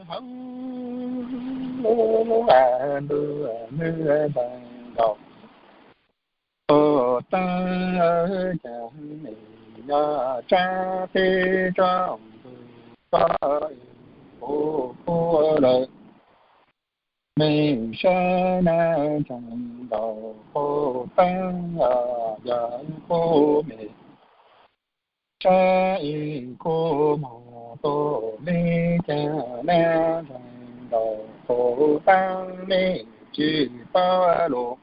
hauv lub ntuj nws ntees nkaus, puv teeb cas mej nyob tsev teb tsoom ntug koj ib puv puv lawm. Mej saib nab ntees nkaus puv teeb yog puv mej, saib ib khub mog tuaj li cas nab ntees nkaus puv teeb mej tsis paub lus.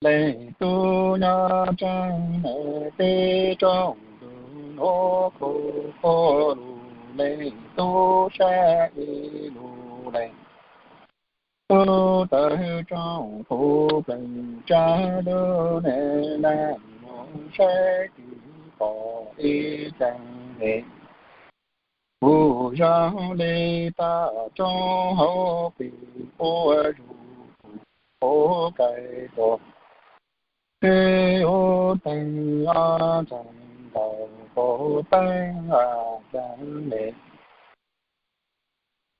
Leej tub nyob tsev teb tsoom ntug nuav khuv puv lug, leej tub saib ib lug leej tub tawv tsoom puv plees tsav lug, leej nab moog saib tsis pom ib caag mej puv zoo li tag roob hauv pes puv zuj puv kais tuaj. Twb yug teeg ob ntees nkaus puv teeb caag mej,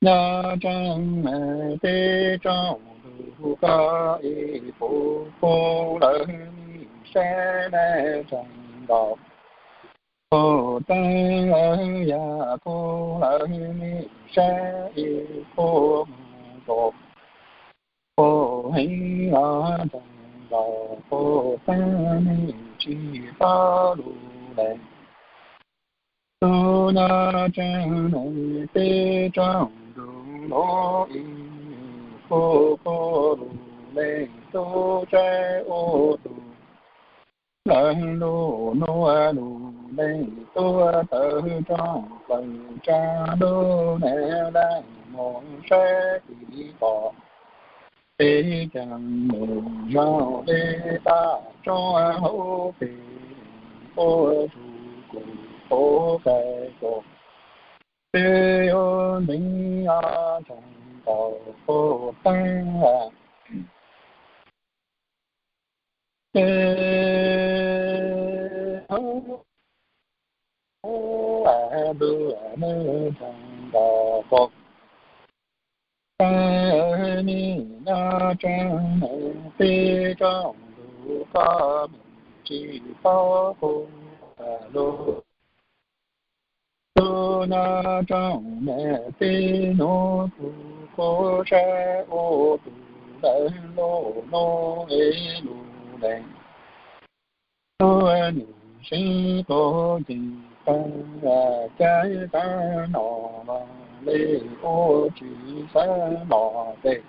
nyob tsev teb tsoom ntug koj ib puv puv lawm, mej saib nab ntees nkaus puv teeb yog puv lawm, mej saib ib khub mog tuaj puv heev os, ntees nkaus puv teeb mej tsis paub lus leej tub nyob tsev teb tsoom ntug nuav ib puv puv lug, leej tub saib ub tug lawv lug nuav lug, leej tub tawv tsoom plees tsav lug, leej nab moog saib tsis pom ib caag mej, zoo li tag roob hauv pes puv zuj puv kais tuaj. Twb yug teeg ob ntees nkaus puv teeb teb hauv lub ntuj nws ntees nkaus puv teeb, mej nyob tsev teb tsoom ntug koj mej tsis paub puv lug. Tub nyob tsoom mej teb nuav kuv kuv saib ub tug lawv lug nuav ib lug leej tub, nwg sib qub ceev taag, caij taag nom los le ub tsis xaav nom tes.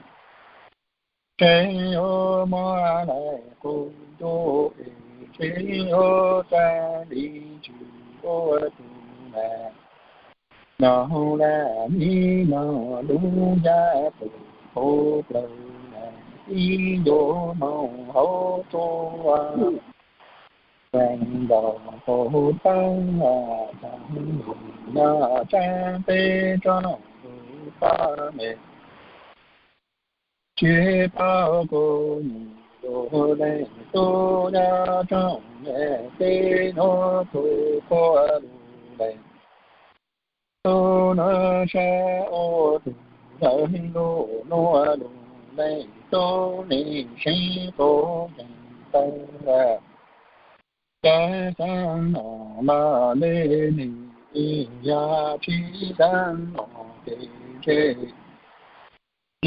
Tsev yuav muab lawv qub ntuj es tsev yuav tag li tsis ua tug nas. Nyob lawm mi nyob lub yaj tus qub plaws nas, ib yuav moog hauv tsuas tees nkaus qub teeb, tag nyob tsev teb tsoom ntug koj mej tsis paub kuv nyob lug leej tub nyob tsoom mej teb nuav kuv kuv lug leej tub nuav saib ub tug lawv lug nuav lug leej tub nwg sib qub ceev taag, caij xaav nom los le nwg, yog tsis xaav nom tes ntshe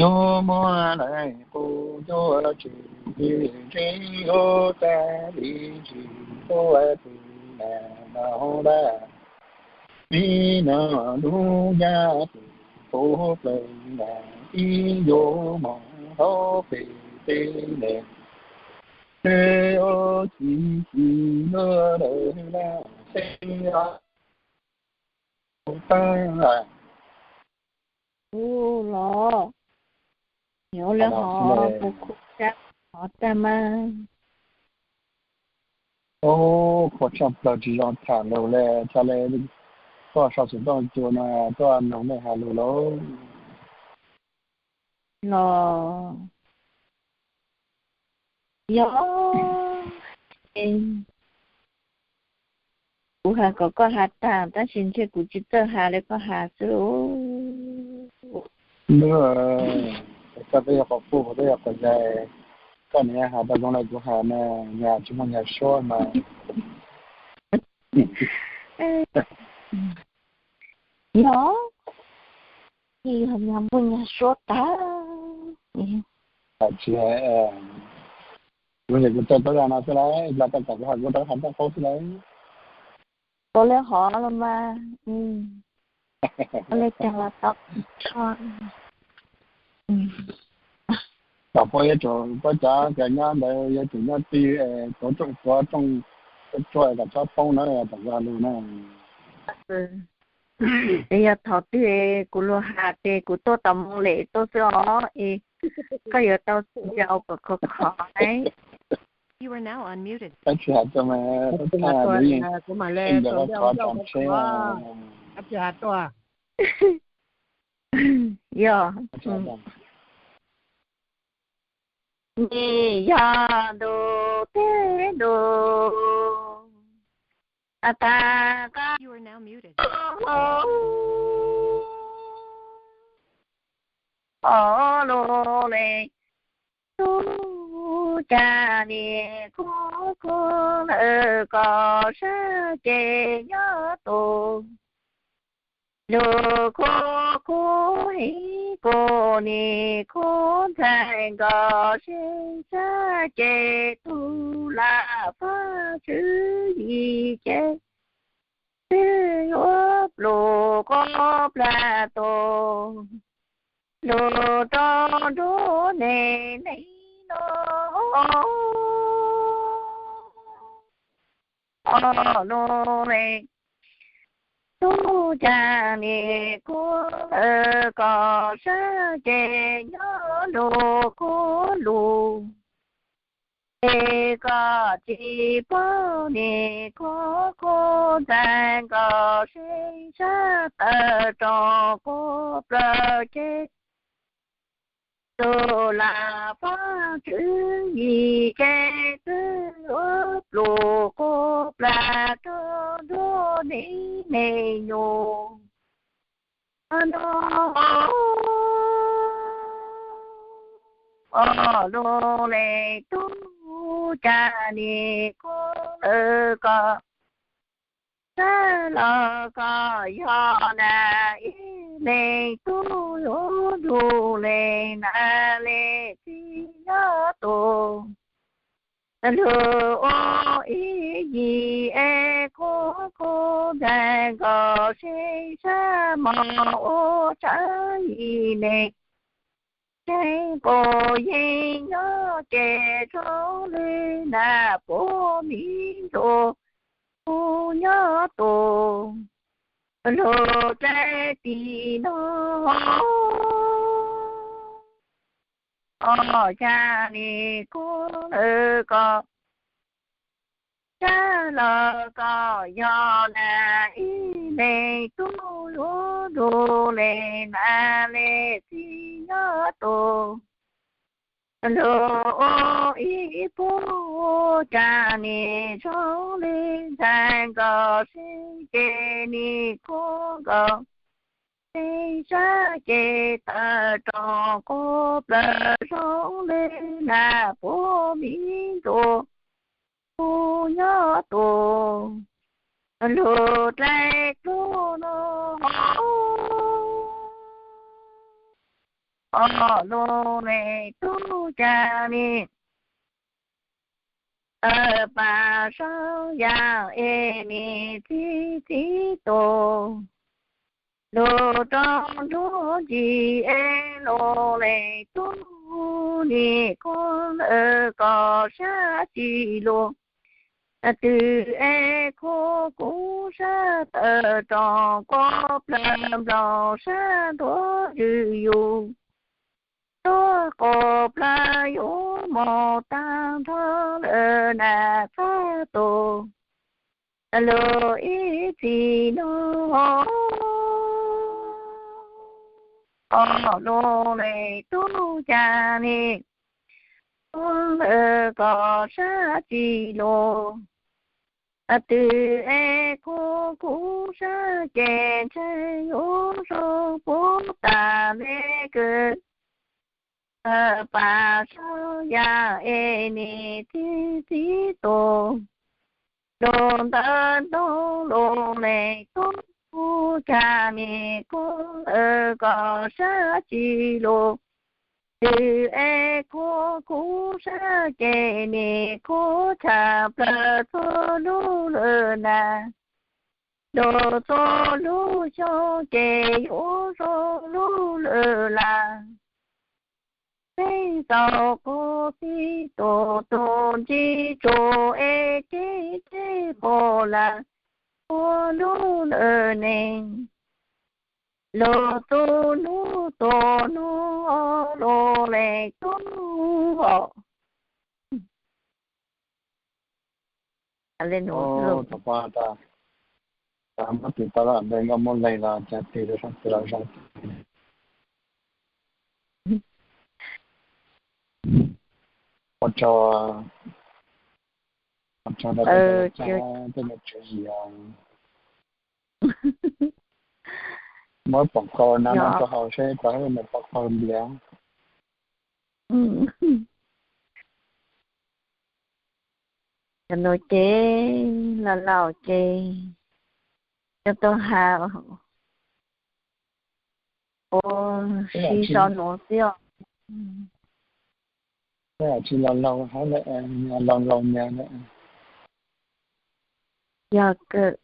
yuav muab lawv qub ntuj tsev, ntshe yuav tag li tsis ua tug nas. Nyob lawm mi nyob lub yaj tus qub plaws nas, ib yuav moog hauv pes teb le, tsev yuav ci ci lug lawm lawm xwb os. Qub teeb, ub los, nyob le hov, qhov tag mas, ub, qhuav tshaj plaws tsis zoo tham lug le, txhad le, koj sau xov tooj cua no tuaj noog mej has lug lauj. Los, yog, kuv has kom koj has tag tab sis ntshe kuv tsis txawj has le koj has xwb lauj. Nub, koj twb yog quas puj, kuv twb yog quas yau, koj niam hais tau zoo li kuv hais na, nyag tsis muaj nyag suab mas. Yog, yog nyag muaj nyag suab tag. Tsis, kuv nyuam qhuav tau tau yam no xwb lauj, los tau kom kuv hais kuv rov hais tau qau xwb lauj. Ua li hov los mas, ua li cas los tau tso. Kom puab yuav tsum, puab cov uas nyob ntawd yuav tsum nyob tij, tuav rooj, tuav rooj, tsuag kom txhob poob na, kom kuv hais lus na. Es yog thaum twg kuv lug has ces kuv tuaj tom moo lem tuaj xwb os, es koj yuav tau yau kom khov khov na. Tab sis has tuaj mas, kuv mas le, ntawm los khov tseeb. Yog, nws yog ntu teb ntu, tag qab os lug le, tub cag nis kub kub lawm kom sab ces nyob tus. Lug kub kub heev, kub nis kub ntxhais nkaus seb sab ces tug lam pab tswv yim ces twb yuav pluj kub plag tus. Lug rau nruab neeg neeg no os lug le, tub cag nis kub lawm kom sab ces nyob lug kub lug. Es koj tsis paub nis kub kub ntxhais nkaus seb sab tawm roog kub plaws ces tug lam pab tswv yim ces twb yuav pluj kub plag rau nruab neeg neeg nyuam no os lug le, tub cag nis kub lawm kom sab los kom yog nas ib leeg tub yuav nrug le nas le txiv nyob tus. Lug ua ib yim es kub kub ntxhais nkaus seb sab mos ua tsawv yim neeg. Tseeb quas yeej nyob ces zoo li nas puab miv ntsuag kuv nyob tus. Lug dlaim tim no os cag nis kub lawm kom sab los kom yog nas ib leeg tub yuav nrug le nas le txiv nyob tus. Lug ua ib puab cag nis zoo li ntxhais nkaus seb ces nis kub nkaus seb sab ces tawm roog kub plaws zoo li nas puab miv ntsuag kuv nyob tus. Lug dlaim tub no os lug le, tub cag nis pas saub yaam es nis txib txib tus. Lug rau nruab ntsis es lug le, tub nis kub lawm kom sab tsis lug. Twg es kub kuv sab tawm roog kub plaws nploog sab ntuav zwg yug. Tuab quas plawg yuav moog taag nrho lawm nas txhab tus. Lug ib txhis nub os lug le, tub cag nis kub lawm kom sab tsis lug. Twg es kub kuv sab ces ntshe yuav zoo puab tas le kws, pas sab yaj es nim tib tib tus, lug ntawv ntoo lug lees tub, kag nim kub lawm kom sab tsis lug, twb es kub kub sab ces nim kub tshaj plawg txhua lub lawm na. Lug txhua lub xyoo ces yuav zoo lub lawm lawm. Peb tau qub tib tug tug ntsib tsuas es kev kev qub lawm txhua lub lawm ne. Lug txhua lub txhua lub lug lees tub os. Ua tau, muab tis tau lawm npe nkauj muab leeg los cas tis rau sab tid los zoo. Ua tsaug, ua tsaug rau tej, tej me tsev yam, muab pom qau na no rau hauv seb puas muaj pom qau ntiav. Cov nuav ces laus laus ces cov tau has ua si zov nuav xwb os. Tsis laus laus hab, laus laus nyab na. Yog kawg.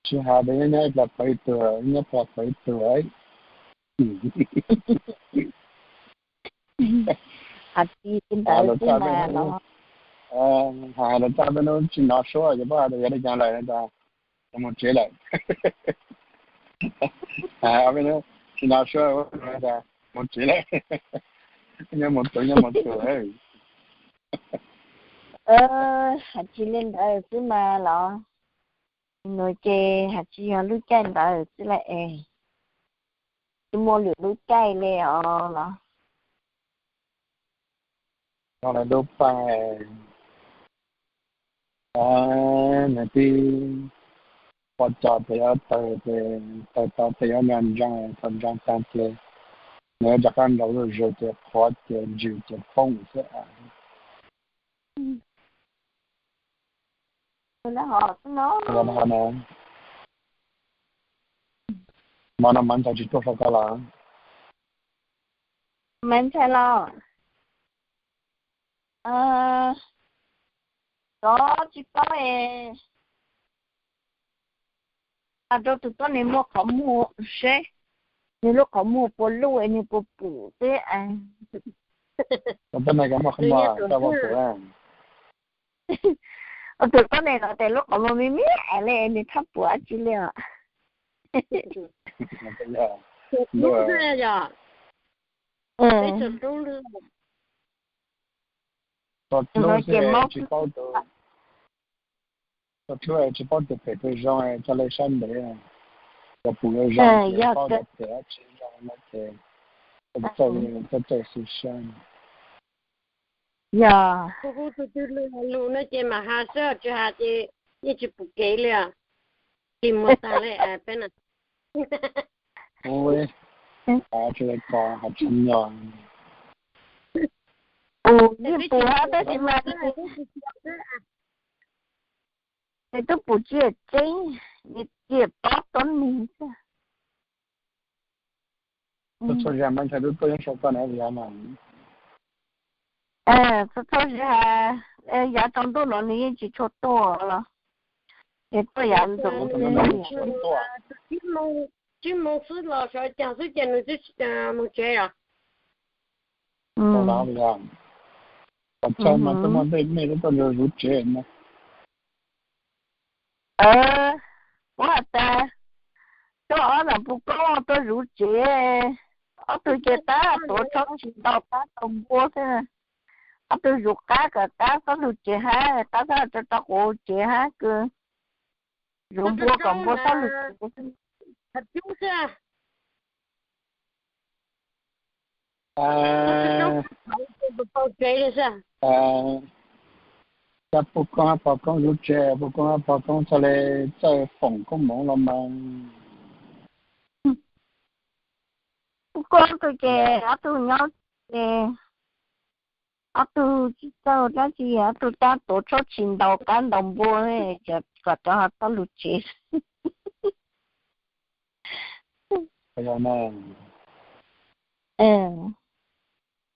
Tsis has tas nyob nyob ib plag pawv ib tug, nyob plag pawv ib tug. Has tsis li ntawd xwb mas los. Has tas peb nub tsis nov suab ces pab has tas yog li cas lawm no tas, mus tsev lawm. Peb nub tsis nov suab tas mus tsev lawm, nyob mus tsev, nyob mus tsev lawm. Has tsis li ntawd xwb mas los. Nuav ces has tsis yog lub caij ntawd xwb lawm es, tsis muaj lwm lub caij li os los. Yog lawv lub paj, nws tib pov cos tes yuav tawg, tes tawg tau tes yuav nrog ntsaa, thaum ntsaa tag ces nws yuav rov qab nrau zuj zus ces qhuav ces ntsws ces poob xwb. Hmo no Maiv Ntxhais tsis tuaj saum koj los? Maiv Ntxhais los? Koj tsis paub es, has rau tus tuab neeg muaj qhov muag seb nws lub qhov muag puas luj es nws puas pum xwb. Tus tuab neeg los tes lub qhov muag me me es le nws txhob pum dab tsi li os. Tsis paub tus pem tus zoo, txog le sab ntev, cov pum zoo, tsis paub cov pem dab tsi zoo no ces txawj txawj xwb sab. Yog kuv tus twg lug lug no ces mam has xwb, tsis has ces yeej tsis pum kev li os. Tsis muaj tag li peb na. Ua tsis le ko has tsis nyog. Pum yeej pum hab tab sis mas nws twb pum tsis yog tseeb, nws tsis paub tuab neeg xwb. Txhua txhua zaus Maiv Ntxhais twb tuaj nyob saum koj na, yav no. Txhua txhua zaus, yav tsaus ntuj no nws yeej tsis tshua tuaj los, nws tuaj yav ntxuav. Tsib moos xwb los sawv caag xwb ces nws twb mus tsev os. Pom chaw mas tuaj muaj tej mej tuaj zuv tsev no. Kuv has tas, coj ob nam puj koob tuaj zuv tsev, ob tug ces tab tom tshoob tsis tau, tab tom npua xwb. Ob tug zuv qab kom qab txhob lug tsev hab, qab txhob rau rau quav tsev hab kws zuv npua kom npua txhob lug tsev. Coj puj koob hab pog koob zuv tsev, puj koob hab pog koob txhaj le txawj foom koob moov los mas. Puj Kuj ob tug ces ob tug nyob ces ob tug tsis txawj dab tsi, ob tug tab tuav tshoob tsis ntaus qaib ntaus npua, kom rov ho txoj lus tsev.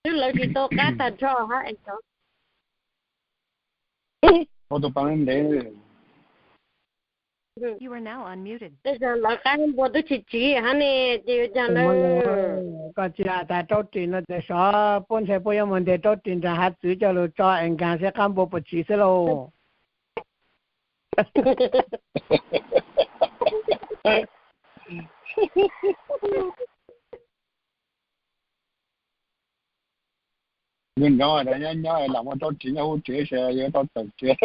Twb lawv tsis tau qab tag nrho hab es cov ua tus pas ntev. Tej zaug lawv qab npua twb tsis tsiv hab ne, ces yuav cas na. Koj tsis has tas raub ris no ces xyov puab ntshe puab yuav mus ntes raub ris nram hav txwv coj lug tso es nkaag seb qab npua puas tsiv xwb lauj. Yug nyob nyob nyob lam muaj raub ris nyob hauv tsev es yuav tau tawm tsev.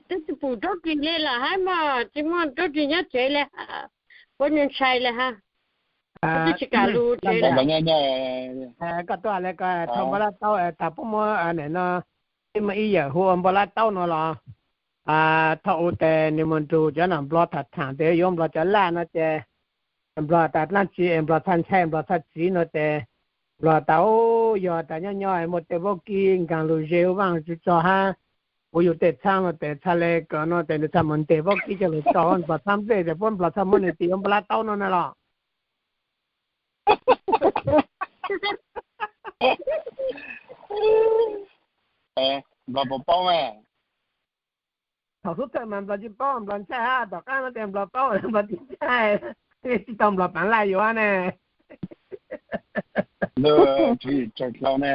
Twb tsis pum raub ris li lawm hab mas tsis muaj raub ris nyob tsev li. Puab ntshai li hab. Twb tsis kam lug tsev li. Koj tuaj le ko thaum npau lab taub tas puab muab nim no, muaj ib yawm hu ua npau lab taub no los. Thaum ub tes nws mus nrug cov nam nplog tham tham tes yuav nplog cov laj no ces nplog tas dlaab tsi es nplog txhaj ntshai nplog txhaj txiv no tes nplog tas yog tas nyob nyob muaj tej vaub kib nkaag lug ze ua vaaj tsi tso hab, kuv yug tej txhaab no tes txhaj le ko no tes nws txhaj mus ntes vaub kib coj lug tso nplog txhab nplej tes puab nplog txhaj muab nws tis yuav npau lab taub no na los. Nplog puas paub mas? Thaum xub thawj mas nplog tsis paub, nplog ntshai hab, tom qab no tes nplog paub, nplog tsis ntshai, tsis tau nplog paav laj yuav ne. Tswv yim tsawg dlhau ne.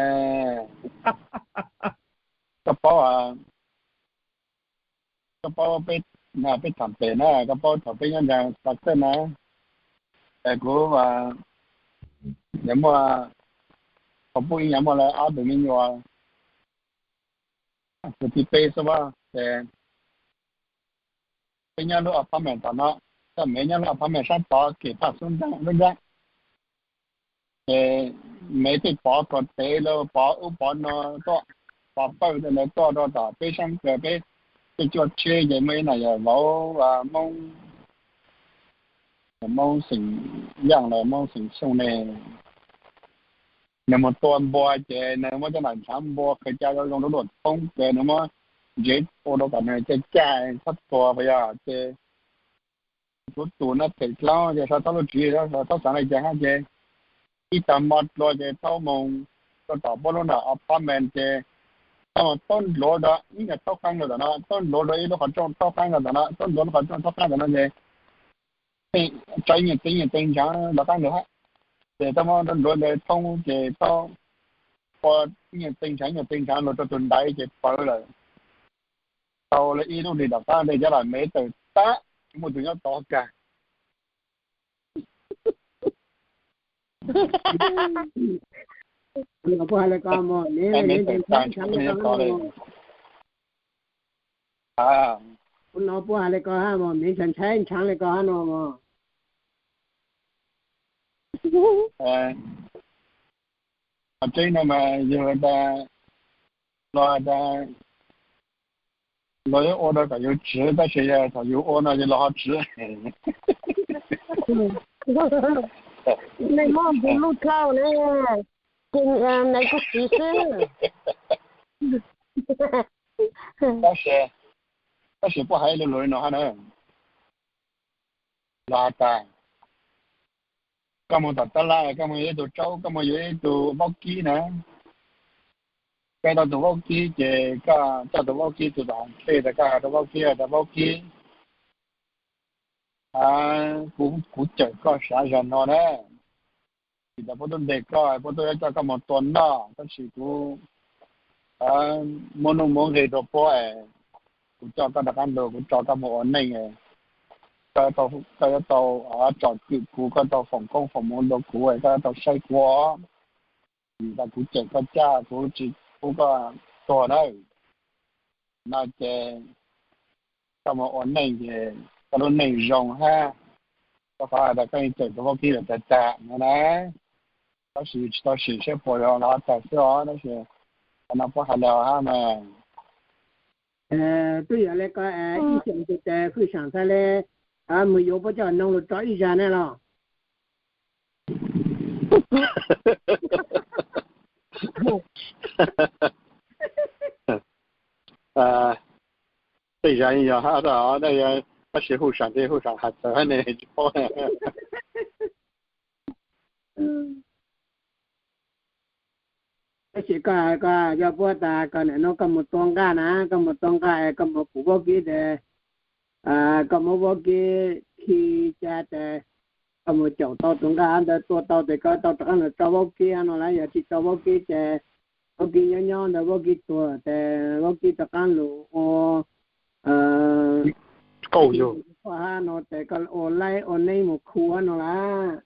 Koj paub, koj paub peb, peb tham pem na, koj paub thaum peb nyob nraag Pas Txawj na, es kuv, yog muaj, kuv puj ib nyuag muaj le ob tug me nyuam, kuv thib peb xwb ces peb nyob lub apartment tom no, koj Mev nyob lub apartment sab tod kem phaj xub nraab lub nraab. Ces Mev pheej pov kom tev lawm, pov ub pov no tuaj, pov pawg lawv tuaj rau tom peb sab kawg, peb cuaj tsheb ces muaj ib nam yawm vauv Hmoob, Hmoob xeem Yaaj los Hmoob xeem Xyooj ne, nws mus tua npua ces nws muab cov nam ntshaav npua qhwv ca zoo zoo rau luam thoob ces nws muab ntsev ua rau kom nws caj caj txhob tuag pas yog ces kuv tus no them dlhau ces xav tau lub tswv yim, xav tau xaav le caag hab ces ib tag mo dlua ces tau moog rau tom puab lub nram apartment ces tau moog taub nluav rau ib nyuag taub qaab rau tom no, taub nluav rau ib lub qhov rooj taub qaab rau tom no, taub nluav lub qhov rooj taub qaab tom no ces tso ib nyuag tee, ib nyuag tee ntshaav rov qaab lug hab. Ces tau muab nruab nruav le thoob ces tau ua ib nyuag tee ntshaav, ib nyuag tee ntshaav lug rau tug ntaiv ces pawv lawm. Tau le ib lub hlis tom qab ntej cov lam Mev tawm tag, tsis muaj tug nyob tod kag. Kuv no puab has le ko hab mog, Mev ntshaav ntshaav le ko hab no. Kuv no puab has le ko hab mog, Mev ntshaav ntshaav ntshaav le ko hab no mog. Tseeb no mas yog tas los tas los yuav ua rau kom yus tsiv, tab sis yog thaum yus ua no yus los ho tsiv. Nws muaj npus lub dlhau ne, ces nws kuj tsiv xwb. Tab sis, tab sis puab hais lus lus li no hab na, los has tas koj mus tom tab laj, koj mus yuav ib tug tsaub, koj mus yuav ib tug vaub kib na, koj tau tus vaub kib ces koj coj tus vaub kib txug tom hauv tshej tas koj has rau vaub kib tas vaub kib, kuv, kuv cawm koj sav zag no na, vim tas puab tub ntes koj, puab tub yuav coj koj mus tua noj, tab sis kuv muab nuj muab nqi rau puab es kuv coj koj rov qab lug, kuv tso koj mus ua neej, koj yuav tau tsom kwm kuv, koj tau foom koob foom moov rau kuv, koj yuav tau saib kuv, vim tas kuv cawm koj caj, kuv tsis pub koj tuag nawb. No ces koj mus ua neej ces koj lub neej zoo hab, koj qhov has tas koj yeej cawm tus vaub kib lawm tag tag no na, tab sis tsis tau sim saib puas yog los tag xwb os, tab sis qhov no puab has le hab mas. Twb yog le ko ib xyoos tes hwj saam txhaj le Mus yuav puab cov noog los tso ib zag ne los? Tej zag yog hab, tab sis hu sam ntej hu sam has txawv hab ne tsis paub. Tab sis koj, koj yog puab tas koj nim no koj mus tua nqaj na, koj mus tua nqaj es koj mus pum vaub kib tes, koj muab vaub kib khi ca tes, koj mus caum tau tus nqaj ntawd tua tau tes koj tau rov qaab los tso vaub kib no las. Yog tsis tso vaub kib ces vaub kib nyob nyob ntawd vaub kib tuag tes vaub kib rov qaab lug ua kauj yug hab no tes koj ua laib ua neeb mus khu hab no las.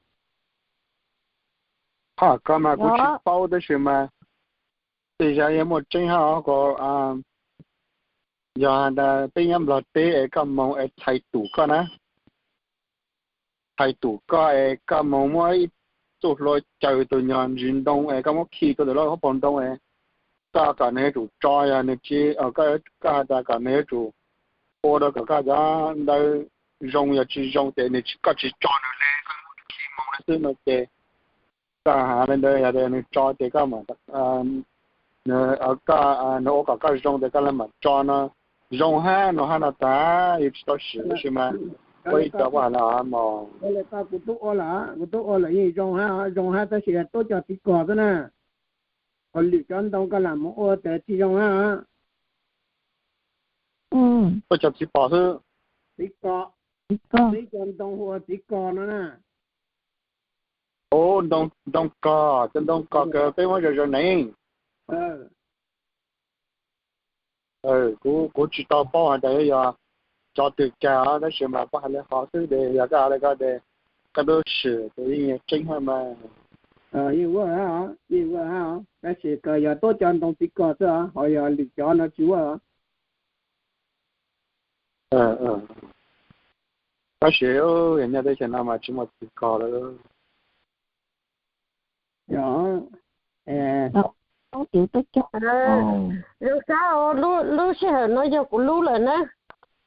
Hab koj mas kuv tsis paub tab sis mas tej zag yog muaj tseeb hab os. Yog has tas peb nyob Nplog teb es koj moog es thais tum koj na, thais tum koj es koj moog muab ib txuj hlua caws tus nyuag ntsis ntoo es koj muab khi rua ntawm lub hauv paug ntoo es koj kom nws yuav tsum tso, yog nws tsis, koj has tas kom nws yuav tsum ua rau kom koj cov ntawd zoo, yog tsis zoo ces nws, koj tsis tso nws le, koj muab khi moog le xwb no ces koj has le ntawd, yog nws tso ces koj mam, nws ua kom koj zoo ces koj le mam tso no. Zoo hab no hab no tag, yus tsis tau sim tab sis mas ua ib co puab has le mog. Kuv tub ua lawm, kuv tub ua lawm yeej zoo hab, zoo hab tab sis tuab cov txiv kos xwb na. Ho lwm cov ntoo koj lam mus ua tes tsis zoo hab. Tuab cov txiv pos xwb. Txiv kos, txiv kos, ib co ntoo hu ua txiv kos no na. Ub, ntoo kos, cov ntoo kos kws peb muab zaws zaws neev. Kuv tsis tau paub has tas yog cov twg kag tab sis mas puab has le hov xwb ces yog koj has le ko ces koj tub sim ces yeej yog tseeb hab mas. Yeej ua hab, yeej ua hab, tab sis kws yog tuab cov ntoo txiv kos xwb os, ho yog lwm cov no tsis ua. Tab sis yog nyob teb chaws no mas tsis muaj txiv kos lawm. Zoo sab, lub sij hawm no yog kuv lub lawm na,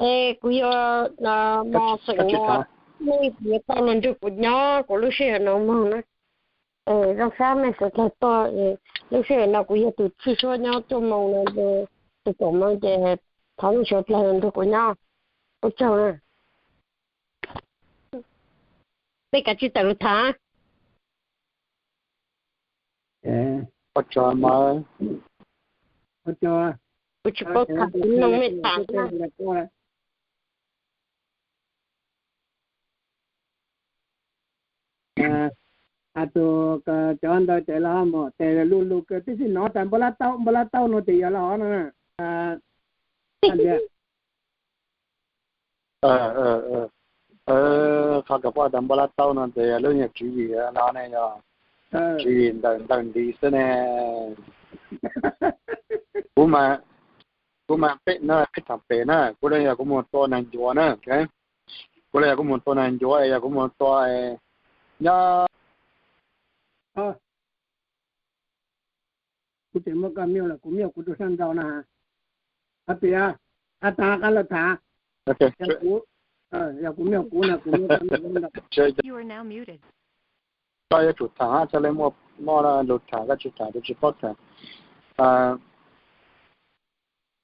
es kuv yuav mus xeem mus, mej puas yuav tau los nrug kuv nyob kuv lub sij hawm no moog na. Zoo sab mej sawv dlawg tuaj, lub sij hawm no kuv yog tus txhij suab nyob tuaj moo no, tus kaum moo ces thov mej sawv dlawg nrug kuv nyob. Ua tsaug na. Peb kav tsij tawm lug tham. Ua tsaug, kuv tsis paub tham, kuv noog mej tham. Has tus cov ntawd tes los mog, tes lug lug kawg tib si no tas npau lab taub, npau lab taub no tes yog lawm hov no. Qhov kws puab tas npau lab taub no tes yog lub nyuag tswv yim no ne yog tswv yim ntawm ntawm ntiv xwb ne. Kuv mas, kuv mas peb no peb thaam pem na, kuv le yog kuv mus tua neeg ncuav na, kuv le yog kuv mus tua neeg ncuav es yog kuv mus tua nyob. Kuv tseem muab koj mute lawm, kuv mute kuv tus sab nraud na. Hab tias, hab taag qab lawm thaam. Yog kuv mute kuv na, kuv mute koj. Koj yuav tsum thaam hab, txhaj le muaj mob lug thaam, koj tsis thaam ces tsis paub thaam.